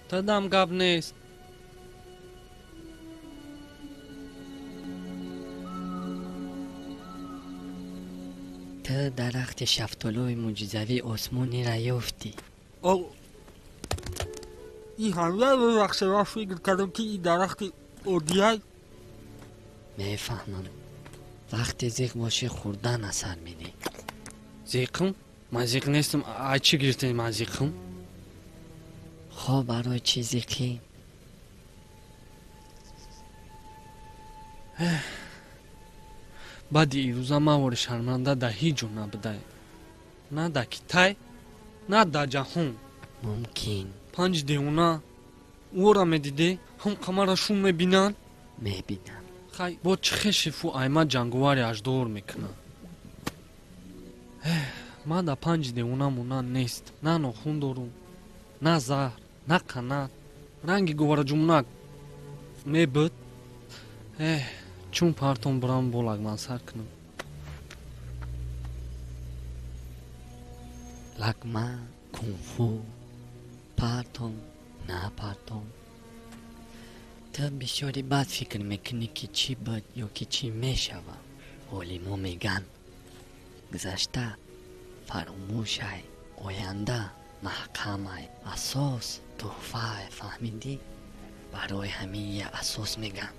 Тадам гап нест. Ту дарахти шафтолуи мӯъҷизавии осмониро ёфтӣ. Ин ҳамя бебахшед, ман фикр кардам, ки ин дарахти оддиай. Мефаҳмам, вақте зиқ бошӣ, хӯрдан асар медиҳ. Зиқм? Ман зиқ нестам. Ай чӣ гирифтем, ман зиқм? Хоб, барои чӣ зиқӣ? Баъди ирӯза ман вори шарманда дар ҳеҷ ҷо набудаем, на дар Китай, на дар ҷаҳон. Мумкин. Панҷ девона ӯро медидӣ, ҳам қамара шум мебинанд. Мебинам. Хай, бо чӣ хешифу айма ҷанговари аждор мекунад? Ман дар панҷи девона монанд нест, на нохун дорум, на заҳр, на қанат. Ранги гувараҷумнак мебуд. Эҳ, чун партом бурам, бо лагман сар кунам. Лагман, кунфу, партом, на партом. Ту бисёри бад фикр мекунӣ, ки чӣ буд ё ки чӣ мешавад. Олимо мегӯянд, гузашта фаромӯшай, оянда маҳкамай, асос тӯҳфай. Фаҳмидӣ? Барои ҳамин я асос мегӯям.